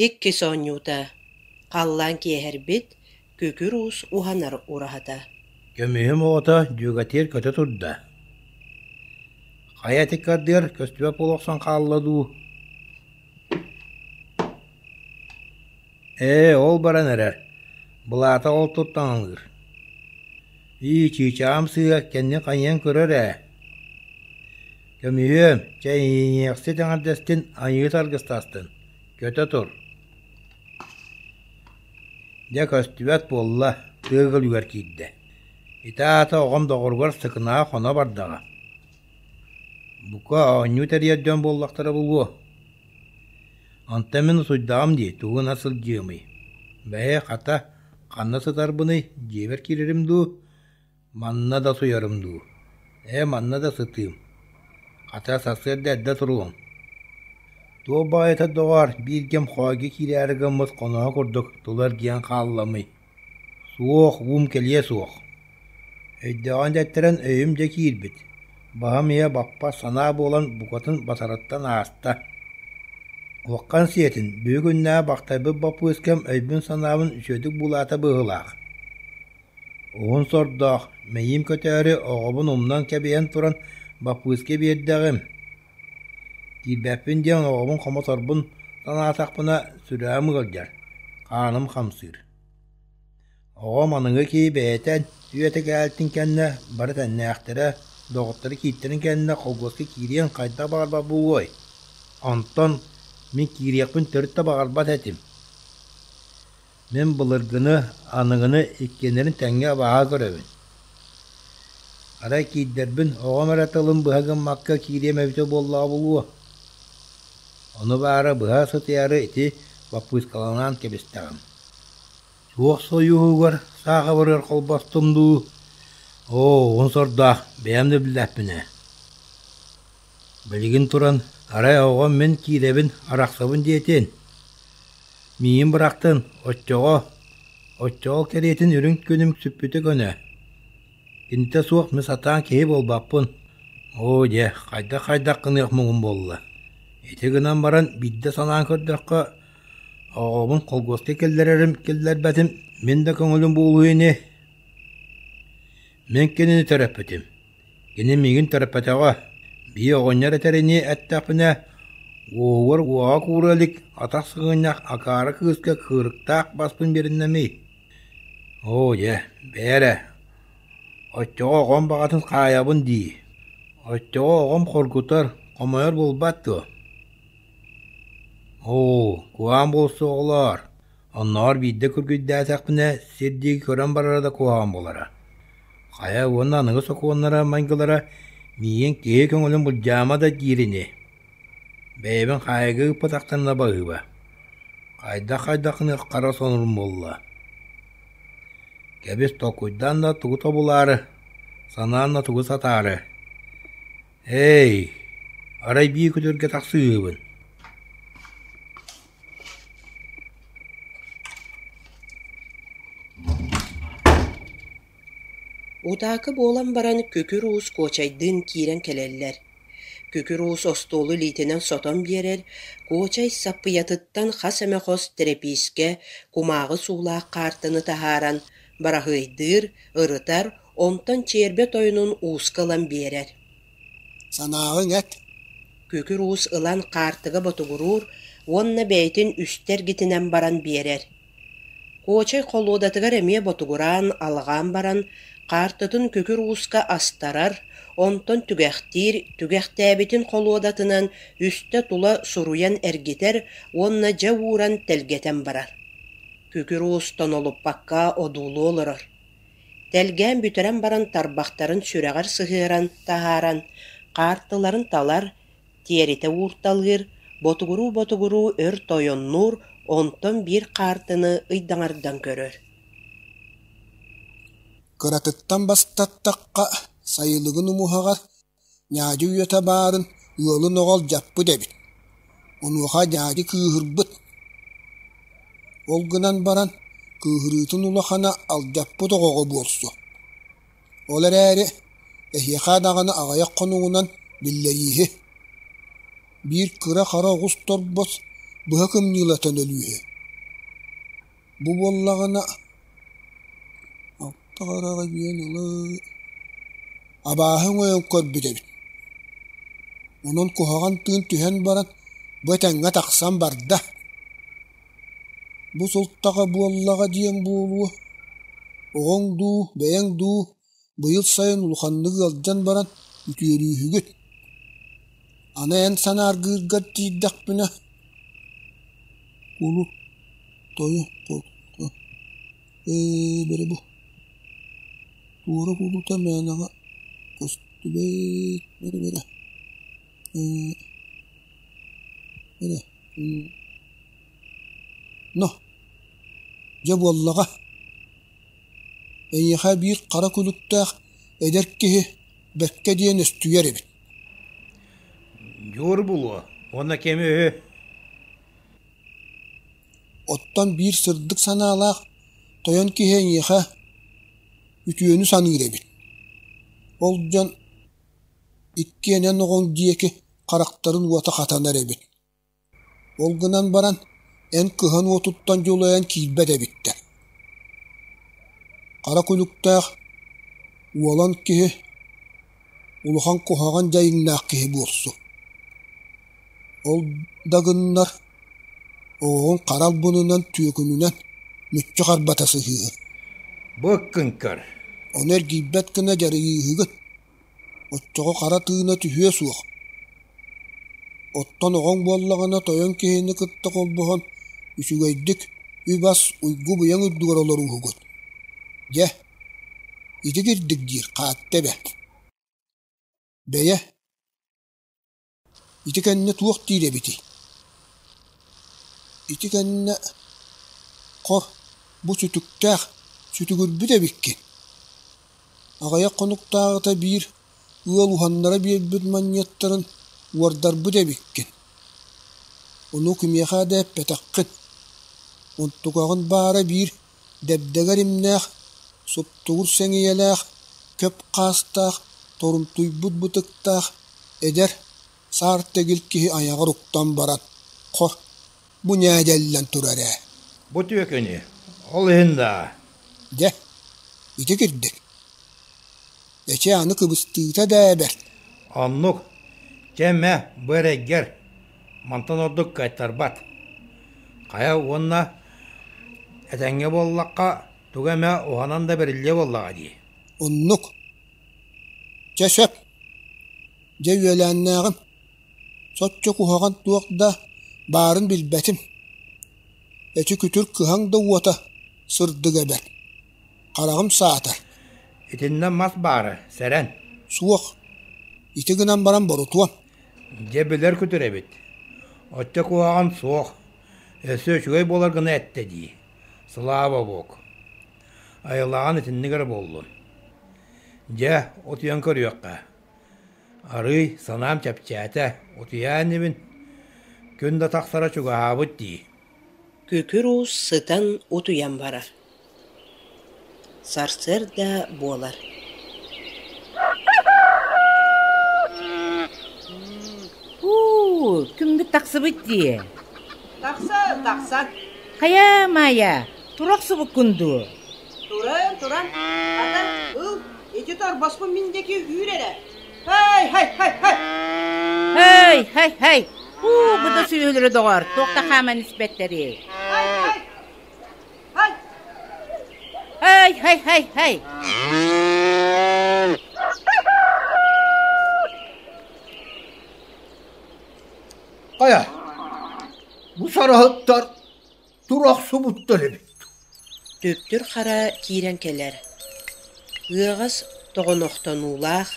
Иккис оонньуута Халлаан киэһэрбит, Күкүр Уус уһанар ураһата Көмүһүм оҕото дьүөгэтигэр көтө турда: «Хайа ити ардыгар көстүбэт буола охсон хаалла дуу?» «Ээ, ол баран эрэр, былаата ол туртаҥалыыр. Ии, чыычааҕым сыыһа кэннин хайыһан көрөр ээ. Көмүһүөм, чэ эйиэхсит эҥэрдэстин, айыыһыт аргыстастын, көтө тур» Дьэ көстүбэт буолла, тыа көлүгэр киирдэ. Ити аата оҕом доҕоругар Сыкынаҕа хоно бардаҕа. Бука, оонньуу тэрийэр дьон буоллахтара буолуо. Онтон мин утуйдаҕым дии, тугу гына сылдьыамый? Бэйэ, хата, ханна сытарбыный, дьиэбэр киирэрим дуу, манна да утуйарым дуу? Ээ, манна да сытыым. Хата, сарсыарда эрдэ туруом. Туох баҕайыта доҕоор, биир кэм хоойго киирээри гыммыт хоноһо курдук тула эргийэн хаалламый. Суох, уум кэлиэ суох. Өйдөөҕүн дэттэрэн өйүм дьэ киирбит, баһым иһэ баппат санаа буолан букатын батарыттан ааста. Уоххан сиэтин, бүгүн күннээҕи бахтайбыт боппуоскам өйбүн-санаабын үчүгэйдик буулаата быһыылаах. Уһун сордоох, мэйиим көтөөрү оҕобун умнан кэбиһэн туран баппыыска биэрдэҕим. Киирбэппин диэн оҕобун хомоторбун санаатахпына сүрэҕим ыалдьар, хааным хамсыыр. Оҕом аныгы киһи бэйэтэ үйэтэ кээлтин кэннэ бары тэннээхтэрэ, доҕотторо кииртэрин кэннэ холкуоска киириэн хайдах баҕарбат буолуой? Онтон мин киириэхпин төрүт да баҕарбат этим. Мин былыргыны, аныгыны иккиэннэрин тэҥҥэ абааһы көрөбүн. Арай киирдэрбин оҕом эрэ тылын быһа гыммакка киириэм эбитэ буоллаҕа буолуо. Ону баара быһа сытыйаары ити баппыыскаланан кэбистэҕим. Туох сойууһугар саахабарыгар холбостум дуу, оо, уһун сордоох, бэйэм да билбэппин ээ. Билигин туран, арай оҕом мин киирэбин, арахсабын диэтин. Миигин бырахтын, оччоҕо, оччоҕо кэриэтин үрүҥ күнүм сүппүтэ көнө. Кинитэ суох мин сатаан киһи буолбаппын. Оо дьэ, хайдах-хайдах гыныах муҥум буолла. Ити гынан баран биирдэ санаан көрдөххө, Оҕобун холкуоска киллэрэрим киллэрбэтим мин да көҥүлүм буолуо ини. Мин кинини төрөппүтүм. Кини миигин төрөппөтөҕө. Биир оҕонньор этэринии эттэхпинэ, уоһугар уоҕа куура илик атах сыгынньах акаары кыыска кыырыктаах баспын биэриннэмий. Оо дьэ, бээрэ, оччоҕо оҕом баҕатын хаайабын дии. Оччоҕо оҕом хоргутар, хомойор буолбат дуо? Оо, куһаҕан буолсу оҕолоор, оннооҕор биирдэ күргүйдээтэхпинэ сир диэки көрөн барара да куһаҕан буолара. Хайа уонна аныгы сокуоннара майгылара миигин киһи көҥүлүн былдьаама да диир ини. Бэйэбин хаайыыга ыыппатахтарына баһыыба. Хайдах-хайдах гыныах хара сонурум буолла. Кэбис толкуйдаан да тугу тобулаары, санаан да тугу сатаары. Ээй, арай биир күтүргэ тахсыыһыбын Утаакы буолан баран Күкүр Уус Куочайдыын киирэн кэлэллэр. Күкүр Уус остуолу илиитинэн сотон биэрэр, Куочай саппыйатыттан хас эмэ хос тэрэпиискэ, кумааҕы суулаах хаартыны таһааран, бараһыайдыыр, ырытар, онтон чиэрбэ тойонун ууска ылан биэрэр. Санааҕыҥ эт Күкүр Уус ылан хаартыга ботугуруур уонна бэйэтин үстэ эргитинэн баран биэрэр. Куочай холуодатыгар эмиэ ботугураан алҕаан баран, хаартытын Күкүр Ууска астарар, онтон түгэхтиир, түгэхтээбитин холуодатынан үстэ тула суруйан эргитэр уонна дьэ ууран тэлгэтэн барар. Күкүр Уус тонолуппакка одуулуу олорор. Тэлгээн бүтэрэн баран тарбахтарын сүрэҕэр сыһыаран таһааран, хаартыларын талар, тиэритэ уурталыыр, ботугуруу-ботугуруу өр тойоннуур, онтон биир хаартыны ыйдаҥардан көрөр. Кыратыттан бастаттахха, сайылыгын умуһаҕар Ньаадьы үйэтэ баарын ыалын оҕо алдьаппыт эбит, онуоха дьаадьы кыыһырбыт. Ол гынан баран кыыһырыытын улахана алдьаппыт оҕоҕо буолсу. Ол эрээри эһиэхэ даҕаны аҕыйах хонугунан биллэрииһи. Биир кыра хара оҕус торбос быһа кымньыылатан өлүүһү. Бу буоллаҕына алта хараҕа диэн ыла абааһы өҥөйөн көрбүт эбит. Онон куһаҕан тыын түһэн баран бу этэҥҥэ тахсан барда. Бу сылтаҕа буоллаҕа диэн буолуо, оҕоҥ дуу, бэйэҥ дуу быйыл сайын улаханнык ыалдьан баран үтүөрүүһүгүт. Аны эн санааргыыргар тиийдэхпинэ, кулут тойон ээ бэрэ бу туора кулута мээнэҕэ көстүбэт бэрэ бэрэ ээ эрэ Но, дьэ буоллаҕа, эйиэхэ биир хара күлүктээх эдэр киһи бэркэ диэн өстүйэр эбит. Дьур булуо уонна кими үһү? Оттон биир сырдык санаалаах тойон киһи эйиэхэ үтүөнү саныыр эбит. Ол дьон иккиэнэн оҕоҥ диэки харахтарын уота хатанар эбит. Ол гынан баран, эн кыһан уотуттан дьулайан киирбэт эбиттэр. Хара күлүктээх уолан киһи улахан куһаҕан дьайыҥнаах киһи буолсу. Ол да гыннар оҕоҕун хара албынынан түөкүнүнэн мүччү харбата сыһыыһы. Бу ыккын көр. Ону эргийбэт гына дьарыйыыһыгыт. Оччоҕо хара тыына түһүө суох. Оттон оҕоҥ буоллаҕына тойон киһини кытта холбоһон үчүгэйдик үп-ас уйгу-быйаҥ үрдүгэр олорууһугут. Дьэ, ити кирдик диир хаатта эбэ. Бэйэ, ити кэннэ туох диир эбитий? Ити кэннэ хор, бу сүтүктээх, сүтүгүрбүт эбиккин. Аҕыйах хонуктааҕыта биир ыал уһаннара биэрбит манньыаттарын уордарбыт эбиккин. Ону кимиэхэ да эппэтэххин. Онтукаҕын баара биир дэбдэгэр имнээх, суптугур сэҥийэлээх, көп хаастаах, торумтуйбут бытыктаах эдэр, саар тэгил киһи айаҕар уктан баран, хор, бу ньээдьэллэн турар ээ. Бу түөкүнү, ол иһин даа. Дьэ, ити кирдик. Эчи аны кыбыстыыта да бэрт. Оннук. Чэ мэ, бу эрэйгэр. Мантан ордук кыайтарбат. Хайа уонна этэҥҥэ буоллахха, тугу эмэ уһанан да бэриллиэ буоллаҕа дии. Оннук. Чэ сөп. Дьэ үөлээннээҕим. Соччо куһаҕан туох да баарын билбэтим. Эчи күтүр кыһаҥ да уота сырдыга бэрт. Хараҕым саатар. Итиннэ мас баара, сэрэн. Суох. Ити гынан баран борутуом. Дьэ билэр күтүр эбит. Оччо куһаҕан суох. Өссө үчүгэй буолар гына эттэ дии. Слава Богу. Айыллаҕын итинник эрэ буоллун. Дьэ, утуйан көрүөххэ. Арыый санаам чэпчээтэ, утуйаа инибин. Күн да тахсара чугаһаабыт дии. Күкүр Уус сытан утуйан барар. Сарсыарда буолар. Уу, күммүт тахсыбыт дии. Тахсан, тахсан. Хайа, Маайа, тура охсубуккун дуу? Туран, туран. Ата, ыл, ити торбоспун мин диэки үүр эрэ. Хай, хай, хай, хай! Хай, хай, хай! Уу, бу да сүөһүлэрэ доҕор, туох да хааман испэттэрий? Хай, хай! Хай! Хай, хай, хай, хай! Хайа, бу сараһыттар тура охсубуттар эбит. Түптүр хара киирэн кэлэр. Ыаҕас тоҕонохтонуулаах,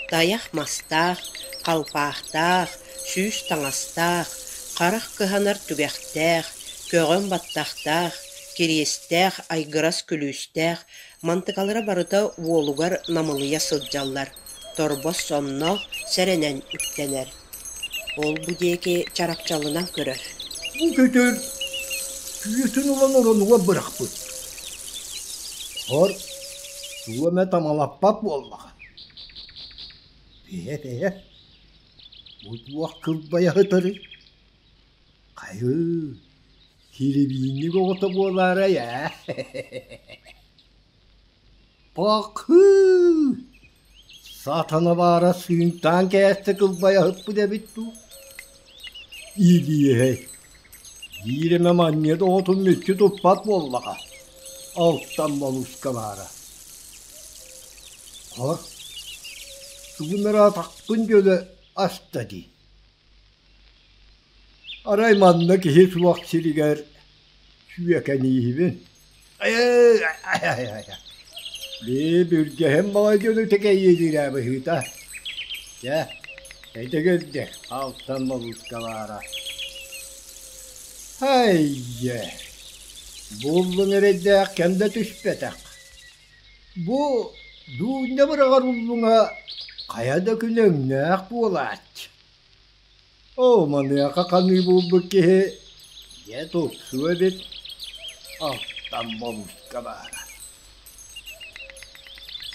тайах мастаах, халпаахтаах, сүүс таҥастаах, харах кыһанар түгэхтээх, көҕөн баттахтаах, кириэстээх, айгырас күлүүстээх, мантыкалара барыта уолугар намылыйа сылдьаллар, торбос сонноох сэрэнэн үктэнэр. Ол-бу диэки чарапчалынан көрөр. Бу көтөр түөтүн ылан оронугар бырахпыт. Хор, тугу эмэ тамалаппат буоллаҕа. Бэйэ-бэйэ, бу туох кылбайа сытарый? Хайыы, кирибиинньик оҕото буолаарай ээ? Пакыы! Сатана баара сыыҥтаан кээстэ кылбайаһыппыт эбит дуу? Илиэһэй, биир эмэ манньыат оҕотун мүччү туппат буоллаҕа, алтан молуска баара. Хор, тугун эрэ атахпын дьөлө аста дии. Арай манна киһи суох сиригэр сүөкэнииһибин. Бии бүргэһим балай дьону тэкэйиэлиирэ быһыыта. Чэ, этигирдэ алтан молуска баара. Һаййа, буллуҥ эрэйдээх кэм да түспэтэх. Бу Дуунньа быраҕар уллуҥа хайа да күн өҥнөөх буолааччы. Оо, маныаха ханыы буолбут киһи дьэ тупсуо эбит, алтан молуска баара.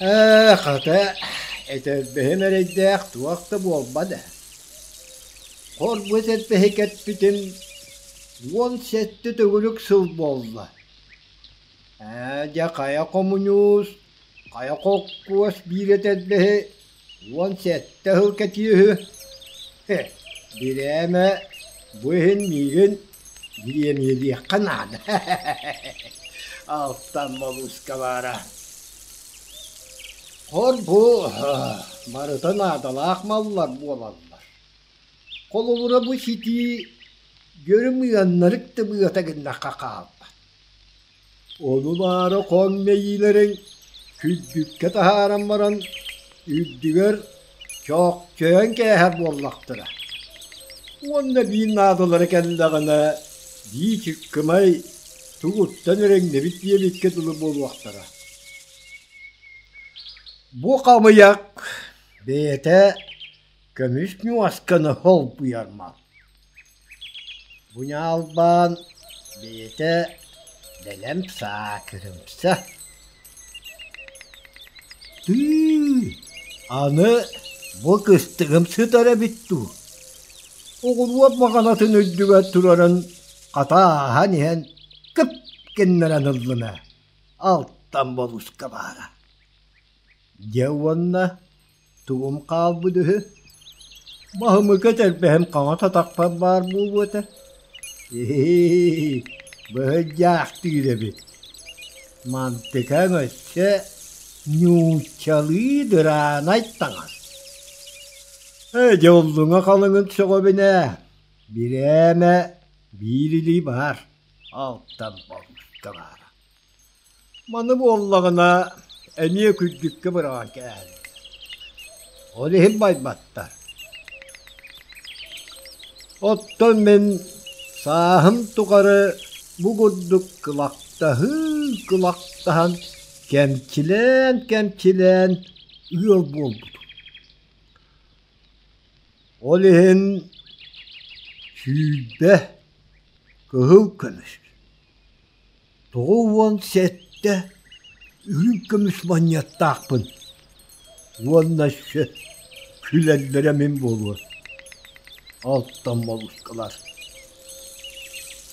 Ээ, хата, этэрбэһим эрэйдээх туох да буолбат ээ. Хорбу этэрбэһи кэппитим 17 төгүрүк сыл буолла. Ээ, дьэ хайа хомуньуус, хайа холкуос биир этэрбэһи 17 сыл кэтиэ үһү. Һэ, бирээмэ бу иһин миигин бириэмийэлиэххэ наада. Алтан молуска баара. Хор бу барыта наадалаах маллар буолаллар. Холобура бу ситии дьөрүм ыаннарык да быата гыннахха хаалбат. Ону баара хоҥ мэйиилэрин күлбүккэ таһааран баран үрдүгэр чоохчойон кээһэр буоллахтара. Уонна биир наадалара кэллэҕинэ бии чыккымай тугуттан эрэҥнэбит диэбиккэ дылы буолуохтара. Бу хамыйах бэйэтэ көмүс ньуосканы холбуйар мал. Бу ньаалбаан бэйэтэ бэлэм саа кырымса. Тыы, аны бу кыстыгым сытар эбит дуу? Оҕуруот маҕанатын үрдүгэр турарын хата ааһан иһэн кып гыннаран ыллым ээ, алтан болууска баара. Дьэ уонна Тугум хаалбыт үһү? Баһымыка этэрбэһим хаҥас атахпар баар буолуо этэ. Иһии, быһыйдаахтыыр эбит. Мантыкаҥ өссө ньууччалыы дыраанай таҥас. Ээ, дьэ уллуҥа халыҥын сөҕөбүн ээ. Бирээмэ биир илии баар, алтан болуска баара. Маны буоллаҕына эмиэ күрдьүккэ быраҕан кээһэллэр. Ол иһин байбаттар. Оттон мин сааһым тухары бу курдук кылахтаһыы-кылахтаһан, кэмчилээн-кэмчилээн ыал буолбутум. Ол иһин 20 кыһыл көмүс 97 үрүҥ көмүс манньыаттаахпын уонна өссө күлэллэрэ мин буолуо алтан моллускалар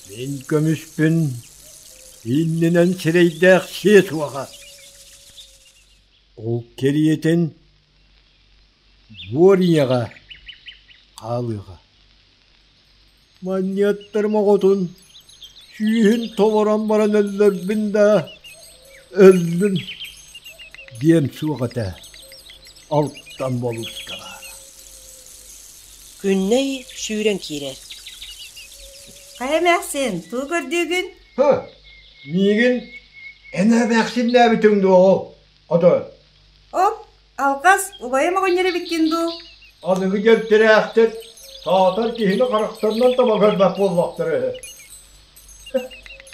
Мин көмүспүн иннинэн сирэйдээх сиэ суоҕа Ол кэриэтин буор ийэҕэ хаалыаҕа Манньыаттарым оҕотун сүүһүн толорон баран өллөрбүн да өллүм диэм суох этэ алтан болууска баара Күннэй сүүрэн киирэр. Хайа эмээхсин, тугу көрдүүгүн? Һы, миигин эн эмээхсиннээбитиҥ дуо, ото? Оп, Алҕас, убайым оҕонньор эбиккин дуу? Аныгы дьэлтэрээхтэр саатар киһини харахтарынан таба көрбөт буоллахтара үһү.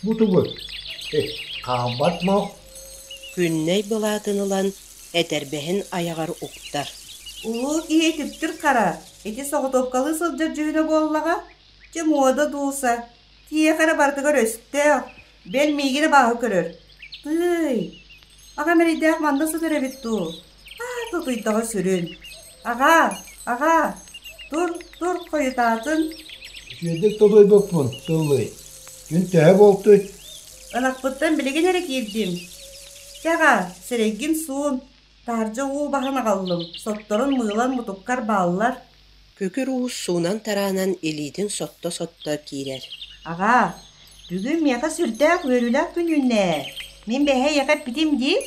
Бу тугуй? Хаалбат мал. Күннэй былаатын ылан, этэрбэһин айаҕар уктар. Улуу киһи түптүр хара, ити соҕотуопкалыы сылдьар дьүһүнэ буоллаҕа. Чэ, муода дууса, Киһиэхэ эрэ барытыгар өстөөх, бэл миигин абааһы көрөр. Тыый, аҕам эрэйдээх манна сытар эбит дуу? Аа, тутуйдаҕа сүрүн. Аҕаа, аҕаа, тур, тур, хойутаатын. Үчүгэйдик тотуйбуппун, сыллый. Күн төһө буолтуй? Ынахпыттан билигин эрэ киирдим. Чэ аҕаа, сирэйгин суун, таһырдьа уу баһан аҕаллым, сотторун мыылан мутуккар бааллар. Күкүр уус суунан-тараанан илиитин сотто-сотто киирэр. Аҕаа, бүгүн миэхэ сүрдээх үөрүүлээх күн үүннэ ээ. Мин бэһэ эйиэхэ эппитим дии.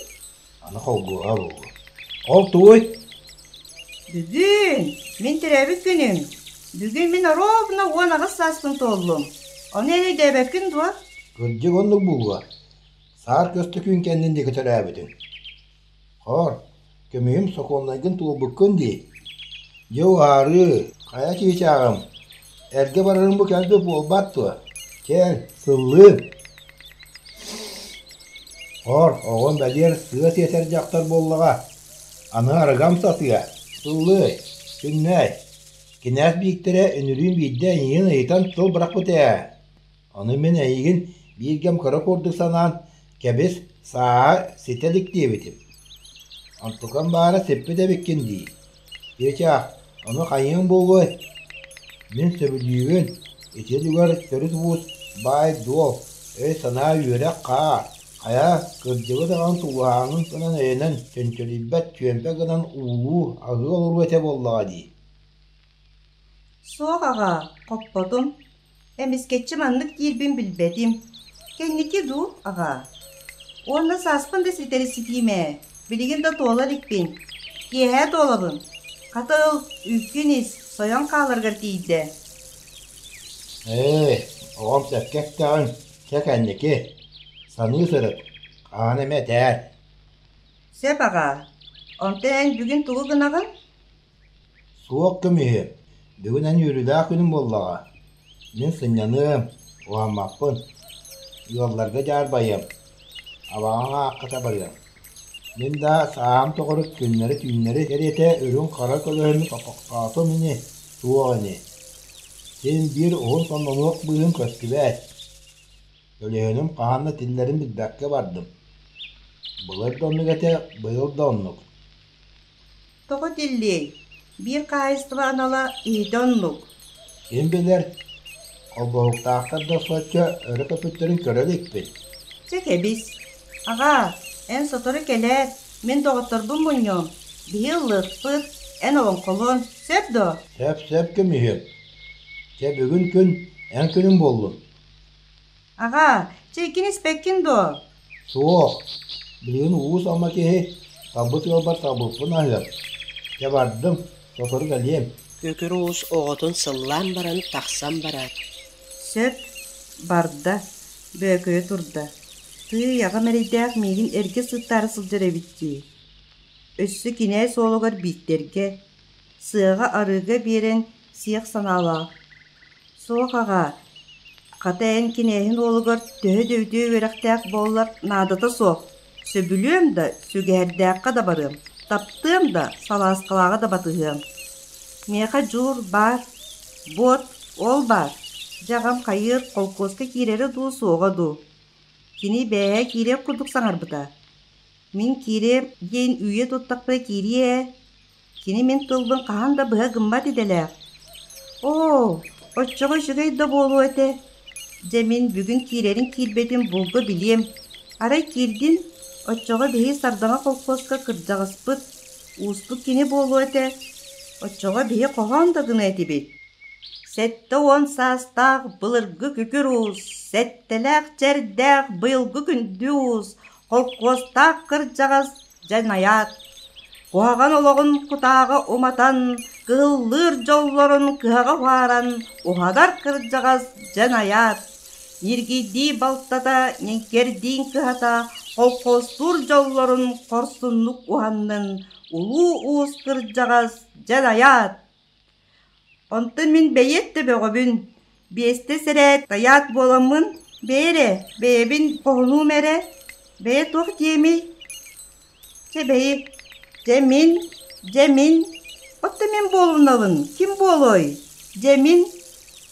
Аны холбуоҕа буолуо. Ол тугуй? Бүгүн мин төрөөбүт күнүм. Бүгүн мин оруобуна 18 сааспын туоллум. Ону эн өйдөөбөккүн дуо? Кырдьык оннук буолуо. Саар көстөкүүн кэннин диэки төрөөбүтүҥ. Хор, көмүһүм сокуоннайгын туолбуккун дии. Дьэ уһаарыы, хайа чыычааҕым, эргэ барарым бу кэлбит буолбат дуо? Кэл, сыллыыр. Хор, оҕом бэлиэр сыа сиэтэр дьахтар буоллаҕа. Аны арыгам сатыа, сыллыай, күннээй. Кинээс Бииктэрэ үнүрүүн биирдэ эйигин ыйытан тыл бырахпыт ээ. Ону мин эйигин биир кэм кыра курдук санаан, кэбис, сааһа ситэ илик диэбитим. Онтукам баара сиппит эбиккин дии. Чыычаах, ону хайыаҥ буолуой? Мин сөбүлүүбүн, ити үлүгэр төрүт уус, баай-дуол, өй-санаа үөрэх-хаар, хайа, кырдьыбыт аҕаҥ тулуһааҥҥын гынан өйөнөн, чөнчөлүйбэт чүөмпэ гынан уулуу, аһыы олоруо этэ буоллаҕа дии. Суох аҕаа, хоппотум. Эмискэччи маннык диирбин билбэтим. Кэнники дуу, аҕаа? Уонна сааспын да ситэри ситиим ээ, билигин да туола иликпин. Киэһээ туолабын. Хата ыл, үүккүн ис, сойон хааларгар тиийдэ. Ээ, оҕом сөпкө эттэҕиҥ, чэ кэнники. Саныы сырыт, хаһан эмэ этээр. Сөп аҕаа. Онтон эн бүгүн тугу гынаҕын? Суох көмүһү, бүгүн эн үөрүүлээх күнүҥ буоллаҕа. Мин сынньаныам, уһаммаппын, ыалларга дьаарбайыам, абаҕаҥ ааххата барыам. Мин да сааһым тухары күннэри-түүннэри кэриэтэ үрүҥ-хара көлөһүнү тохтоотум ини, суох ини. Син биир уһун соннонуох быыһым көстүбэт. Көлөһүнүм хаһан да тиллэрин билбэккэ бардым. Былыр да оннук этэ, быйыл да оннук. Тоҕо тиллиэй, биир хаһаайыстыба анала иһитэ оннук. Ким билэр, холбоһуктаахтар да соччо өрө көппүттэрин көрө иликпин. Чэ кэбис. Аҕаа, эн сотору кэлээр, мин доҕотторбун мунньуом. Биһи ыллыахпыт, эн олоҥхолуон, сөп дуо? Сөп-сөп көмүһүөм. Чэ бүгүн күн эн күнүҥ буоллун. Аҕаа, чэйгин испэккин дуо? Суох, билигин уус ама киһи талбыт ыалбар талбыппын аһыам. Дьэ бардым, сотору кэлиэм. Күкүр Уус оҕотун сыллаан баран тахсан барар. Сөп, барда, бөөкөйө турда. Тыый, аҕам эрэйдээх миигин эргэ сыттаары сылдьар эбит дии. Өссө кинээс уолугар Бииктэргэ, сыаҕа-арыыга биэрэн сиэх санаалаах. Суох аҕаа, хата эн кинээһин уолугар төһө да үтүө үөрэхтээх буоллар наадата суох, сөбүлүөм да, сүгэһэрдээххэ да барыам, таптыам да, салааскалааҕы да батыһыам. Миэхэ дьуур баар, буот ол баар, дьэ аҕам хайыыр холкуоска киирэрэ дуу, суоҕа дуу. Кини бэйэ киириэх курдук саҥарбыта. Мин киириэм диэн үүйэ туттахпына киириэ ээ. Кини мин тылбын хаһан да быһа гыммат идэлээх. Оо, оччоҕо үчүгэй да буолуо этэ. Дьэ мин бүгүн киирэрин киирбэтин булгу билиэм. Арай киирдин, оччоҕо биһи Сардаҥа колхозка кырдьаҕаспыт, ууспут кини буолуо этэ. Оччоҕо биһи хоһоон да гыныа этибит. 70 саастаах былыргы күкүр уус, сэттэлээх чэрдээх быйылгы күндү уус, холкуостаах кырдьаҕас дьаныйаат, куһаҕан олоҕун кутааҕа уматан, кыһыллыыр дьоллорун кыһаҕа уһааран, уһанар кырдьаҕас дьаныйаат, ньиргийдии балтата, ньэҥкэрдиин кыһата, холкуостуур дьоллорун хорсуннук уһаннын, улуу уус кырдьаҕас дьаныйаат. Онтон мин бэйиэт да бөҕөбүн, биэстэ сэрээт тайаат буоламмын, бэйэ эрэ, бэйэбин хоһунуум эрэ, бэйэ туох диэмий? Чэ бэйи, дьэ мин, дьэ мин, оттон мин буолунабын, ким буолуой? Дьэ мин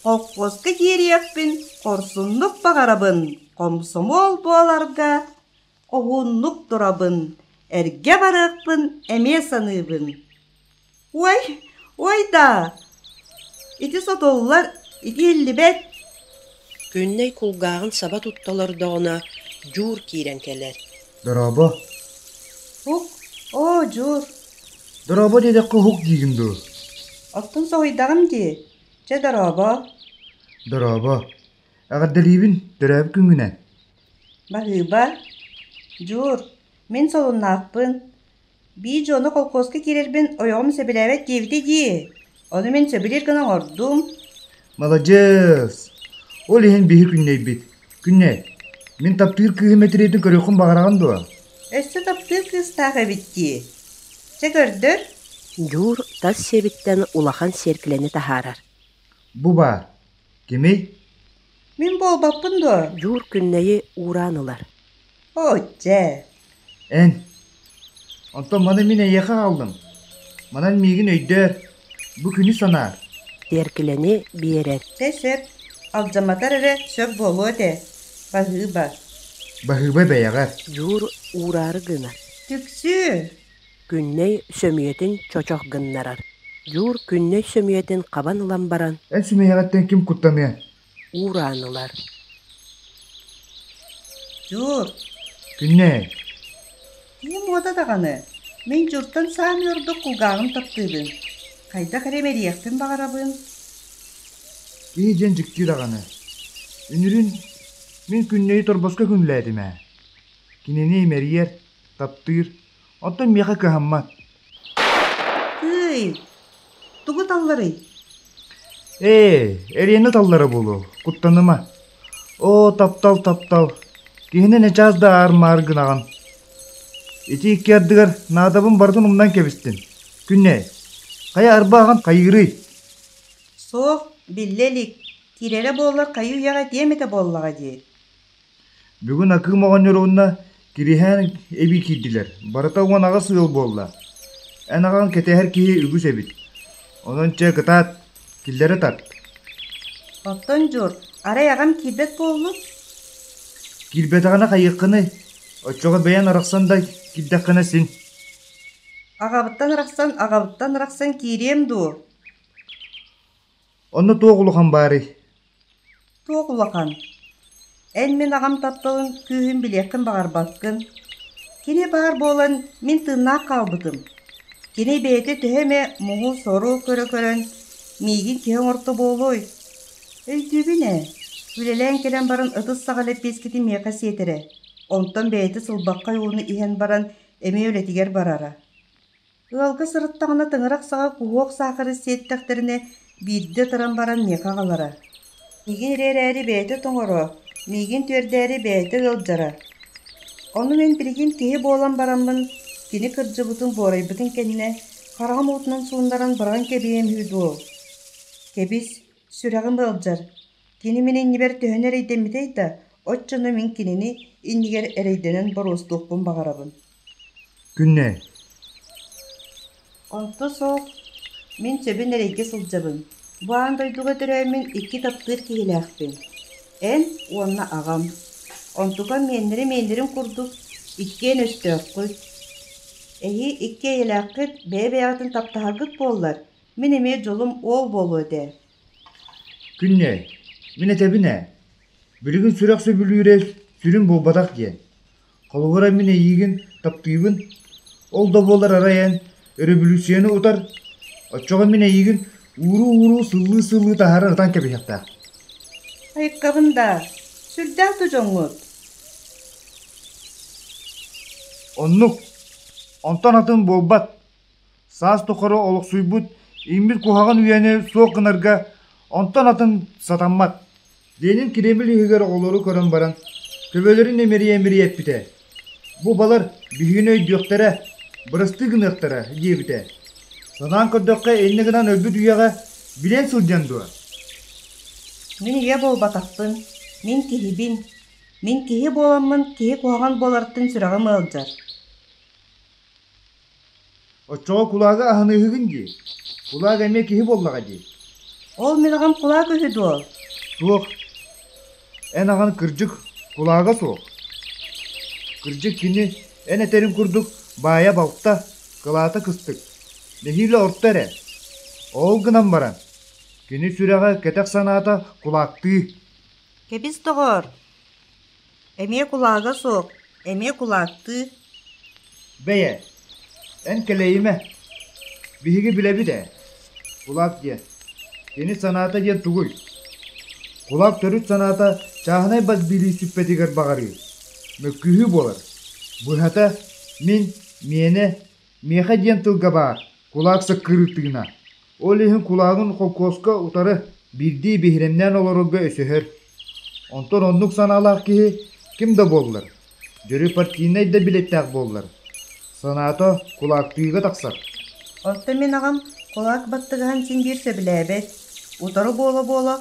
холкуоска киириэхпин хорсуннук баҕарабын, хомсомуол буоларга хоһууннук турабын, эргэ барыахпын эмиэ саныыбын. Ой, ой даа, ити сотуллар. Ити иһиллибэт. Күннэй кулгааҕын саба тутта олордоҕуна, Дьуур киирэн кэлэр. Дорообо. Һук, оо, Дьуур. Дорообо диэтэххэ уһук диигин дуу? Оттон соһуйдаҕым дии. Чэ, дорообо. Дорообо. Эҕэрдэлиибин, төрөөбүт күҥҥүнэн. Баһыыба. Дьуур, мин солуннаахпын. Биир дьону колхозка киирэрбин ойоҕум сөбүлээбэт диэбитэ дии. Ону мин сөбүлүүр гына оҥордум. Маладьыас! Ол иһин биһи күннэйбит. Күннэй, мин таптыыр кыыһым мэтириэтин көрүөххүн баҕараҕын дуо? Өссө таптыыр кыыстаах эбит дии. Чэ көрдөр. Дьуур тас сиэбиттэн улахан сиэркилэни таһаарар. Бу баар. Кимий? Мин буолбаппын дуо? Дьуур Күннэйи уураан ылар. Оо, дьэ. Эн. Онтон маны мин эйиэхэ аҕаллым. Манан миигин өйдөөр, бу күнү санаар. Сиэркилэни биэрэр. Чэ, сөп. Алдьамматар эрэ сөп буолуо этэ. Баһыыба. Баһыыба бэйэҕэр. Дьуур уураары гынар. Түксүү! Күннэй сөмүйэтин чочох гыннарар. Дьуур Күннэй сөмүйэтин хабан ылан баран Эн сүмэйэҕиттэн ким куттаныа? уураан ылар. Дьуур! Күннэй! Киһим уота даҕаны, мин Дьуртан саамай ордук кулгааҕым таптыыбын. Хайдах эрэ имэрийиэхпин баҕарабын. Киһи диэн дьикти даҕаны. Үнүрүн мин Күннэйи торбоско күнүүлээтим ээ. Кинини имэрийэр, таптыыр, оттон миэхэ кыһаммат. Тыый, тугу талларый? Ээ, эриэнэ таллара буолуо, куттаныма. Оо, таптал, таптал, киһини нечаас да аар-маар гынаҕын. Ити икки ардыгар наадабын барытын умнан кэбистим. Күннэй, хайа арбааҕын хайыырый? Суох, биллэ илик. Киирэрэ буоллар хайыы-үйэҕэ этиэм этэ буоллаҕа дии. Бүгүн Акыым оҕонньор уонна Кириһээн эбии киирдилэр, барыта 18 ыал буолла. Эн аҕаҥ кэтэһэр киһи үгүс эбит. Онон чэ кытаат, киллэрэ тарт. Оттон Дьур, арай аҕам киирбэт буоллун? Киирбэтэҕинэ хайыаххыный? Оччоҕо бэйэҥ арахсан да киирдэххинэ син. Аҕабыттан арахсан, аҕабыттан арахсан киириэм дуо? Онно туох улахан баарый? Туох улахан? Эн мин аҕам тапталын күүһүн билиэххин баҕарбаккын. Кини баар буолан мин тыыннаах хаалбытым. Кини бэйэтэ төһө эмэ муҥу-сору көрө-көрөн миигин киһи оҥорто буолуой? Өйдүүбүн ээ, үлэлээн кэлэн баран ытыс саҕа лэппиэскитин миэхэ сиэтэрэ, онтон бэйэтэ сылбаххай ууну иһэн баран эмиэ үлэтигэр барара. Ыалга сырыттаҕына тыҥырах саҕа куһуок саахары сиэттэхтэринэ биирдэ ытыран баран миэхэ аҕалара. Миигин эрэ эрээри бэйэтэ тоҥоро, миигин түөрдээри бэйэтэ ыалдьара. Ону мин билигин киһи буолан бараммын, кини кырдьыбытын буорайбытын кэннэ хараҕым уутунан сууннаран быраҕан кэбиһиэм үһү дуо? Кэбис, сүрэҕим ыалдьар. Кини мин иннибэр төһөнү эрэйдэммитэй да, оччону мин кинини иннигэр эрэйдэнэн боруостуохпун баҕарабын. Күннэй Онто суох мин сөбүн эрэйгэ сылдьабын. Бу аан дойдуга төрөөммүн икки таптыыр киһилээхпин. Эн уонна аҕам. Онтукам миэннэрэ-миэннэрин курдук иккиэн өстөөххүт. Эһи икки эйэлээххит бэйэ-бэйэҕитин таптаһаргыт буоллар, мин эмиэ дьолум уол буолуо этэ. Күннэй, мин этэбин ээ, билигин сүрэх сөбүлүүрэ сүрүн буолбатах диэн. Холобура мин эйиигин таптыыбын, ол да буоллар арай эн өрөбүлүүссүйэни утар, оччоҕо мин эйиигин ууруу-ууруу сыллыы-сыллыы таһааран ытан кэбиһиэхтээх. Айыккабын да, сүрдээх да дьоҥҥут. Оннук. Онтон атын буолбат. Саас тухары олохсуйбут иҥмит куһаҕан үйэни суох гынарга онтон атын сатаммат. Ленин Кремль иһигэр оҕолору көрөн баран, төбөлөрүн имэрийэ-имэрийэ эппитэ: «Бу балар биһигини өйдүөхтэрэ, бырастыы гыныахтара» диэбитэ. Санаан көрдөххө, инньэ гынан өлбүт үйэҕэ билэн сылдьан дуо? Мин ийэ буолбатахпын, мин киһибин. Мин киһи буоламмын киһи куһаҕан буоларыттан сүрэҕим ыалдьар. Оччоҕо кулаагы аһыныыһыгын дии. Кулаак эмиэ киһи буоллаҕа дии. Ол мин аҕам кулаак үһү дуо? Суох. Эн аҕан кырдьык кулаага суох. Кырдьык кини эн этэриҥ курдук баайа балта, кылаата кыстык. Нэһиилэ орто эрэ. Ол гынан баран, Кини сүрэҕэ кэтэх санаата кулаактыы. Кэбис доҕоор, эмиэ кулаага суох, эмиэ кулаактыы. Бэйэ, эн кэлэйимэ. Биһиги билэбит ээ. Кулаак диэн. Кини санаата диэн тугуй? Кулаак төрүт санаата чааһынай бас билии сүппэтигэр баҕарыы, мөккүһүү буолар. Быһата, мин, миэнэ, миэхэ диэн тылга баар, кулаак саккырыыр тыына. Ол иһин кулаагын холкуоска утары биирдии биһирэмнээн олорорго өсөһөр. Онтон оннук санаалаах киһи ким да буоллар, дьөрү партийнай да билиэттээх буоллар, санаата кулаактыыга тахсар. Оттон мин аҕам кулаак баттыгаһын син биир сөбүлээбэт, утары буола-буола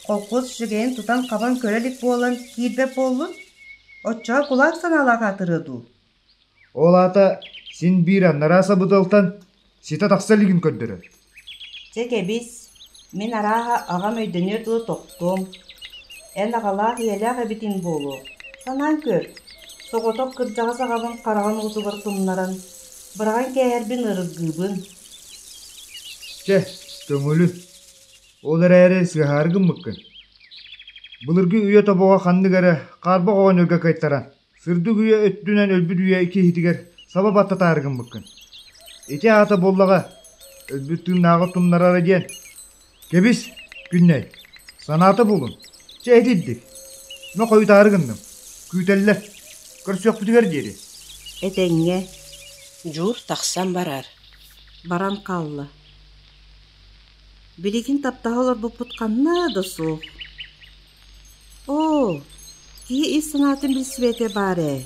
холкуос үчүгэйин тутан-хабан көрө илик буолан киирбэт буоллун, оччоҕо кулаак санаалаах аатырыа дуу? Ол аата син биир анараа сабыдыалтан ситэ тахса илигин көрдөрөр. Чэ кэбис, мин арааһа аҕам өйдөнүөр дылы тохтуом. Эн аҕалаах ийэлээх эбитиҥ буолуо. Санаан көр, соҕотох кырдьаҕас аҕабын хараҕын уутугар тумнаран, быраҕан кээһэрбин ыарыргыыбын. Чэ, көҥүлү. Ол эрээри сыаһаары гыммыккын. Былыргы үйэ тобоҕо ханнык эрэ хаарбах оҕонньорго кыайтаран, Сырдык үйэ өттүнэн өлбүт үйэ киһитигэр саба баттатаары гыммыккын. Ити аата буоллаҕа, өлбүт тыыннааҕы тумнарара диэн. Кэбис, Күннэй, санаата буолун. Чэ, итирдик. Мэ хойутаары гынным. Күүтэллэр. Көрсүөхпүтүгэр диэри. Этэҥҥэ. Дьуур тахсан барар. Баран хаалла. Билигин таптаһа олорбуппут ханна да суох. Оо, киһи ис санаатын билсибэтэ баар ээ,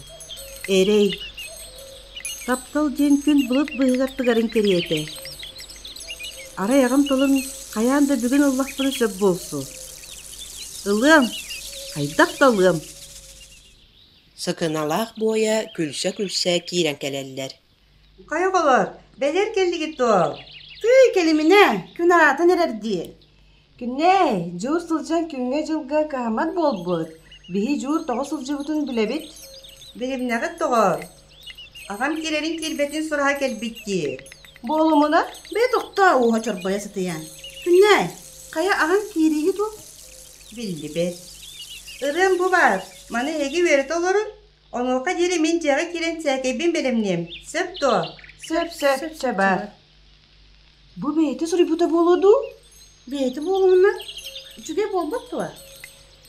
эрэй. Таптал диэн күн былыт быыһыгар тыгарын кэриэтэ. Арай аҕам тылын хайаан да бүгүн ыллахпына сөп буолсу. Ылыам, хайдах да ылыам. Сыкыналаах буойа күлсэ-күлсэ киирэн кэлэллэр. Хайа оҕолор, бэлиэр кэллигит дуо? Тыый, кэлиминэ, күн араатан эрэр дии. Күннэй, Дьуур сылдьан күҥҥэ-дьылга кыһаммат буолбут. Биһи Дьуур тоҕо сылдьыбытын билэбит. Билимнэҕит доҕоор, аҕам киирэрин-киирбэтин сураһа кэлбит дии. Буолумуна, бэйэ тохтоо ууһа чорбойо сытыйан. Күннэй, хайа аҕаҥ киирииһи дуу? Биллибэт. Ырыам бу баар, маны эһиги үөрэтэ олорун, Онуоха диэри мин дьиэҕэ киирэн сээкэйбин бэлэмниэм, сөп дуо? Сөп, сөп, сөп баар. Бу бэйэтэ суруйбута буолуо дуу? Бэйэтэ буолумуна, үчүгэй буолбат дуо?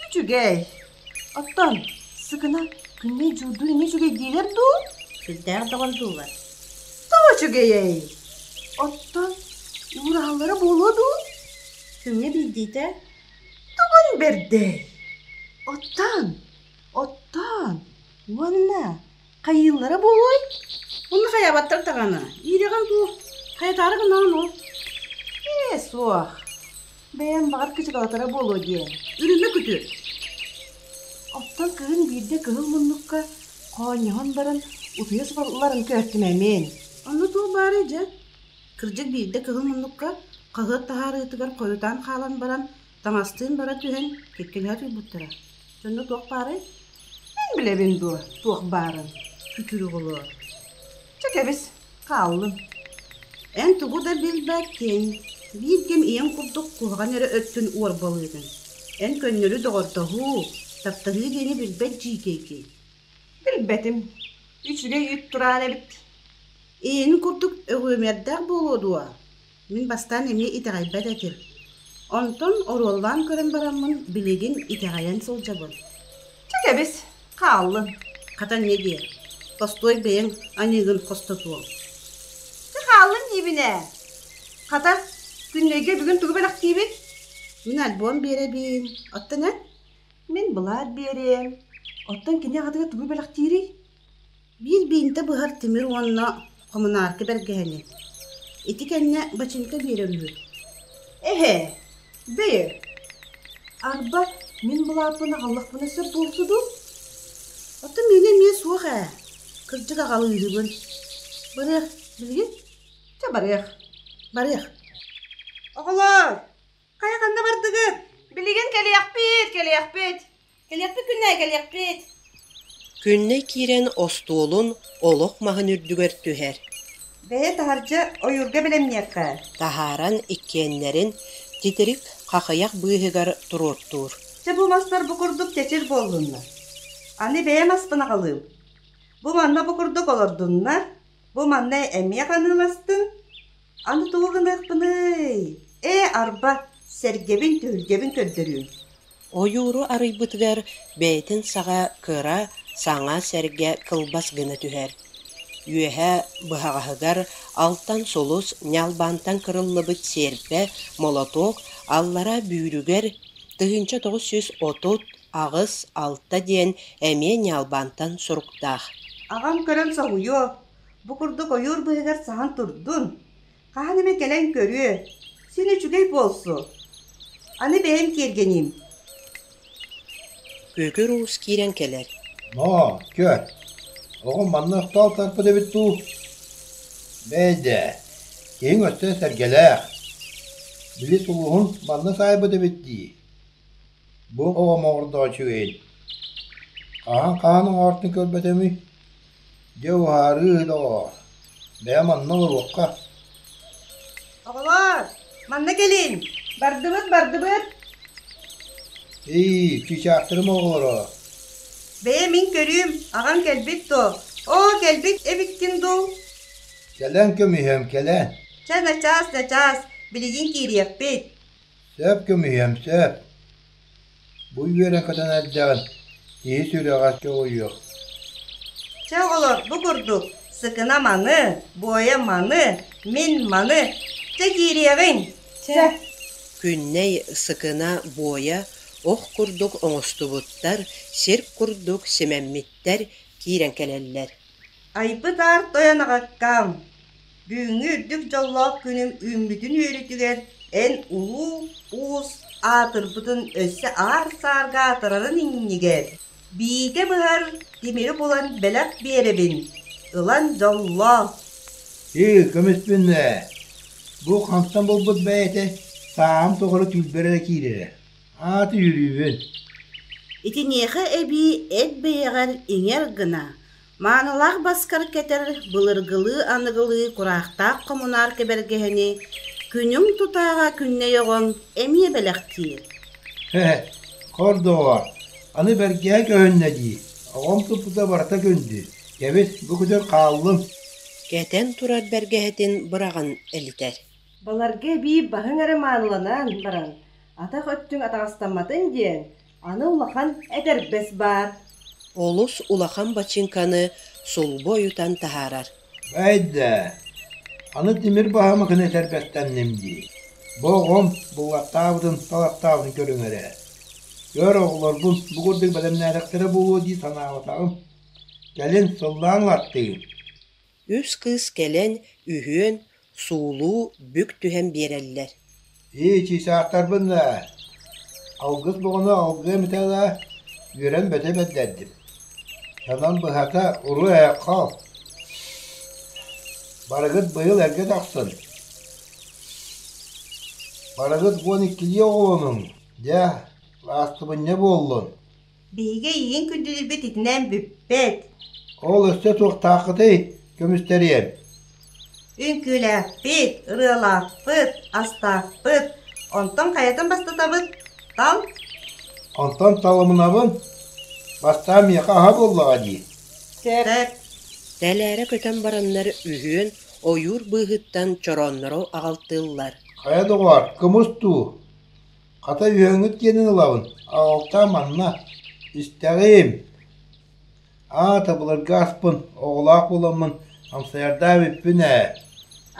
Үчүгэй. Оттон сыкына күннэй дьуурдуу эмиэ үчүгэй диилэр дуу? Сүрдээх доҕордуулар. Тоҕо үчүгэйэй? Оттон уураһаллара буолуо дуу? Күҥҥэ биирдиитэ. Тугун бэрдэй? Оттон Оттоон уонна хайыыллара буолуой? Онно хайаабаттар даҕаны. Иирэҕин дуу, хайатаары гынаҕын ол? Ээ, суох. Бэйэм баҕар кычыкалатара буолуо диэн. Үрүмэ күтүр. Оттон кыһын биирдэ кыһыл муннукка хоонньоһон баран утуйа сыталларын көртүм эмиэн. Онно туох баарый дьэ? Кырдьык биирдэ кыһыл муннукка хаһыат таһаарыытыгар хойутаан хаалан баран таҥастыын бара түһэн кэккэлэһэ утуйбуттара. Дьонно туох баарый? Мин билэбин дуо, туох баарын? Күтүр оҕолоор. Чэ кэбис, хааллым. Эн тугу да билбэккин. Биир кэм ийэҥ курдук куһаҕан эрэ өттүн уорбалыыгын. Эн көннөрү доҕордоһуу, таптаһыы диэни билбэт дьиикэйгин. Билбэтим. Үчүгэй үүт тураан эбит. Ийэҥ курдук өҕүөмэрдээх буолуо дуо? Мин бастаан эмиэ итэҕэйбэт этим. Онтон оруоллаан көрөн бараммын билигин итэҕэйэн сылдьабын. Чэ кэбис, хааллын. Хата эмиэ диэ, тостуой бэйэҥ аньыыгын хостотуоҥ. Чэ хааллын диибин ээ. Хата, Күннэйгэ бүгүн тугу бэлэхтиибит? Мин альбом биэрэбин. Оттон эн? Мин былаат биэриэм. Оттон кини аҕатыгар тугу бэлэхтиирий? Биир биинтэ быһар тимир уонна хомунаарка бэргэһэни. Ити кэннэ бачыыҥка биэрэр үһү. Эһээ, бэйэ, арба мин былааппын аҕаллахпына сөп буолсу дуу? Оттон миэнэ эмиэ суох ээ, кырдьык аҕалыыһыбын. Барыах, билигин? Чэ, барыах. Барыах. Оҕолоор, хайа ханна бардыгыт? Билигин кэлиэхпит, кэлиэхпит. Кэлиэхпит күннэй, кэлиэхпит. Күннэй киирэн остуолун олох маһын үрдүгэр түһэр. Бэйэ таһырдьа ойуурга бэлэмниэххэ. Таһааран иккиэннэрин титирик хахыйах быыһыгар туруортуур. Чэ бу мастар бу курдук чэчир буоллуннар. Аны бэйэм аспын аҕалыым. Бу манна бу курдук олордуннар, бу манна эмиэ ханыыластын. Аны тугу гыныахпыный? Ээ, арба, сэргэбин, түһүлгэбин көрдөрүүм. Ойууру арыйбытыгар бэйэтин саҕа кыра, саҥа сэргэ кылбас гына түһэр. Үөһэ быһаҕаһыгар алтан сулус ньалбаантан кырыллыбыт сиэрпэ, молотуок, аллара бүүрүгэр 1938 6 диэн эмиэ ньалбаантан суруктаах. Аҕам көрөн соһуйуо, бу курдук ойуур быыһыгар саһан турдун, хаһан эмэ кэлэн көрүө, син үчүгэй буолсу. Аны бэйэм киэргэниим. Күкүр Уус киирэн кэлэр. Ноо, көр, оҕом манна остуол тарпыт эбит дуу? Бэйдэ, киһиҥ өссө сэргэлээх. Били сулуһун манна саайбыт эбит дии. Бу оҕом оҕордоо үчүгэйин. Хаһан-хаһан оҥоортун көрбөтөмүй? Дьэ уһаарыы доҕоор, бэйэм манна олоруохха. Оҕолоор, манна кэлин! Бардыбыт, бардыбыт! Ии, чыычаахтарым оҕолоро. Бэйэ мин көрүүм, аҕаҥ кэлбит дуо? Оо, кэлбит эбиккин дуу? Кэлэн көмүһүөм, кэлэн. Чэ, начаас, начаас, билигин киириэхпит. Сөп көмүһүөм, сөп. Бу үөрэн-көтөн эрдэҕин, киһи сүрэҕэ чоҕуйуох. Чэ, оҕолор, бу курдук, сыкына маны, буойа маны, мин маны. Чэ, киириэҕиҥ. Чэ. Күннэй сыкына буойа ох курдук оҥостубуттар, сир курдук симэммиттэр киирэн кэлэллэр. Айбыт аар тойон аҕаккаам, Бүгүҥҥү үрдүк дьоллоох күнүм үүммүтүн үөрүүтүгэр эн улуу уус аатырбытын өссө аар-саарга аатырарын иннигэр биитэ быһар тимири булан бэлэх биэрэбин, ылан дьоллоо. Ии, көмүспүн ээ, бу хантан булбут бэйэтэ сааһым тухары түүлбэр эрэ киирэрэ. Ааты үөрүүбүн. Итиниэхэ эбии эт бэйэҕэр иҥэр гына Маанылаах баскар кэтэр былыргылыы-аныгылыы кураахтаах хомунаар кэбэргэһэни күнүҥ тутааҕа күннэй оҕоҥ эмиэ бэлэхтиир. Һэ, хор доҕоор, аны бэргэһэ көһүннэ дии, оҕом туппута барыта күндү, кэбис, бу күтүр хааллын. Кэтэн турар бэргэһэтин быраҕан элитэр. Баларга эбии баһыҥ эрэ мааныланан баран, атах өттүҥ атаҕастамматын диэн, Аны улахан этэрбэс баар. Олус улахан бачыыҥканы сулбу ойутан таһаарар. Бэйдэ, аны тимир баһымыкын этэрбэстэнним дии. Бу оҕом буллаттаабытын, талаттаабытын көрүҥ эрэ. Көр оҕолорбун бу курдук бэлэмнээтэхтэрэ буолуо дии санаабатаҕым. Кэлин сыллаан ылаттыым. Үс кыыс кэлэн үһүөн суулуу бүк түһэн биэрэллэр. Ии, чыычаахтарбын да, алгыс боҕону алгыам этэ да, үөрэн бөтө бэрдэрдим. Онон быһата уруу эһэххэ Барыгыт быйыл эргэ тахсын. Барыгыт 12-лии оҕолонуҥ, дьэ, лаастыбынньа буоллун. Биһиги эйигин күндүлүүрбүт итинэн бүппэт. Ол өссө туохтааххытый, көмүстэриэм? Үҥкүүлээхпит, ырыалаахпыт, астаахпыт, онтон хайатын бастатабыт? Тал? Онтон талымынабын. Бастаан миэхэ аһа буоллаҕа дии. Сөп. Тэлээрэ көтөн бараннар үһүөн ойуур быыһыттан чорооннору аҕалтыыллар. Хайа доҕоор, кымыс дуу? Хата үһүөҥҥүт диэнин ылабын, аҕалтаа манна, истэҕиим. Аата былыргы аспын, оҕолоох буоламмын амсайардаа эбиппин ээ.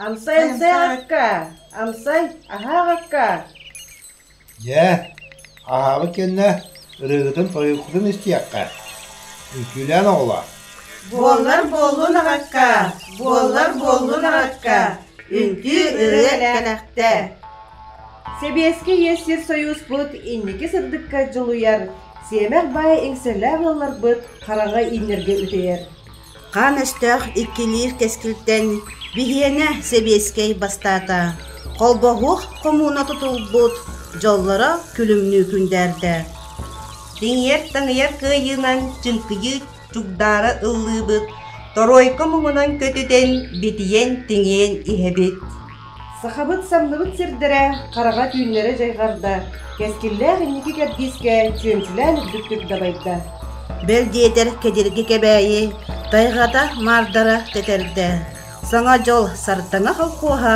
Амсай, амсай аҕакка, амсай, аһаа аҕакка. Дьэ, аһаабыт кэннэ ырыаҕытын-тойуккутун истиэххэ. Үҥкүүлээн оҕолоор. Буоллар буоллун аҕакка, буоллар буоллун аҕакка, үҥкүү ырыа кэлэхтэ. Сэбиэскэй Ийэ сир сойууспут инники сырдыкка дьулуйар, сиэмэх баай иҥсэлээх ыалларбыт хараҥа ииннэргэ үтэйэр. Хаан өстөөх иккилиир кэскилтэн биһиэнэ сэбиэскэй бастаата, холбоһуох хомууна тутулбут дьоллоро күлүмнүү күндээрдэ. Тиҥийэр-таҥыйар кыайыынан чыҥкыйыы чугдаара ыллыыбыт, торуойка муҥунан көтүтэн битийэн тиҥийэн иһэбит. Сахабыт самныбыт сирдэрэ хараҕа түүннэрэ дьайҕарда, кэскиллээх инники кэрдиискэ чүөмчүлээн үрдүктүк дабайда. Бэл диэтэр кэдирги Кэбээйи тайҕата маардара тэтэрдэ, Саҥа дьол сардаҥа холкуоһа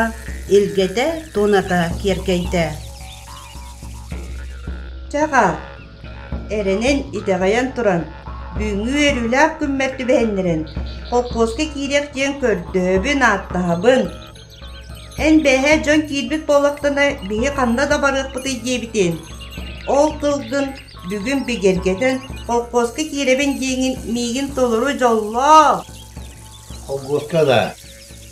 илгэтэ туоната киэркэйдэ. Чаҕа, эрэнэн итэҕэйэн туран, бүгүҥҥү үөрүүлээх күммэр түбэһиннэрэн, холкуоска киириэх диэн көрдөһөбүн-ааттаһабын. Эн бэйэһэ дьон киирбит буоллахтана биһи ханна да барыахпытый диэбитин. Ол тылгын бүгүн бигэргэтэн холкуоска киирэбин диэҥин миигин толору дьоллоо. Холкуоска да,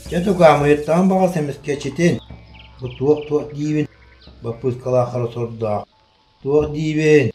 дьэ тукаамыйыттаҕын баҕас эмискэччитин, бу туох-туох диибин, баппыыскалаах хара сордоох, туох диибин?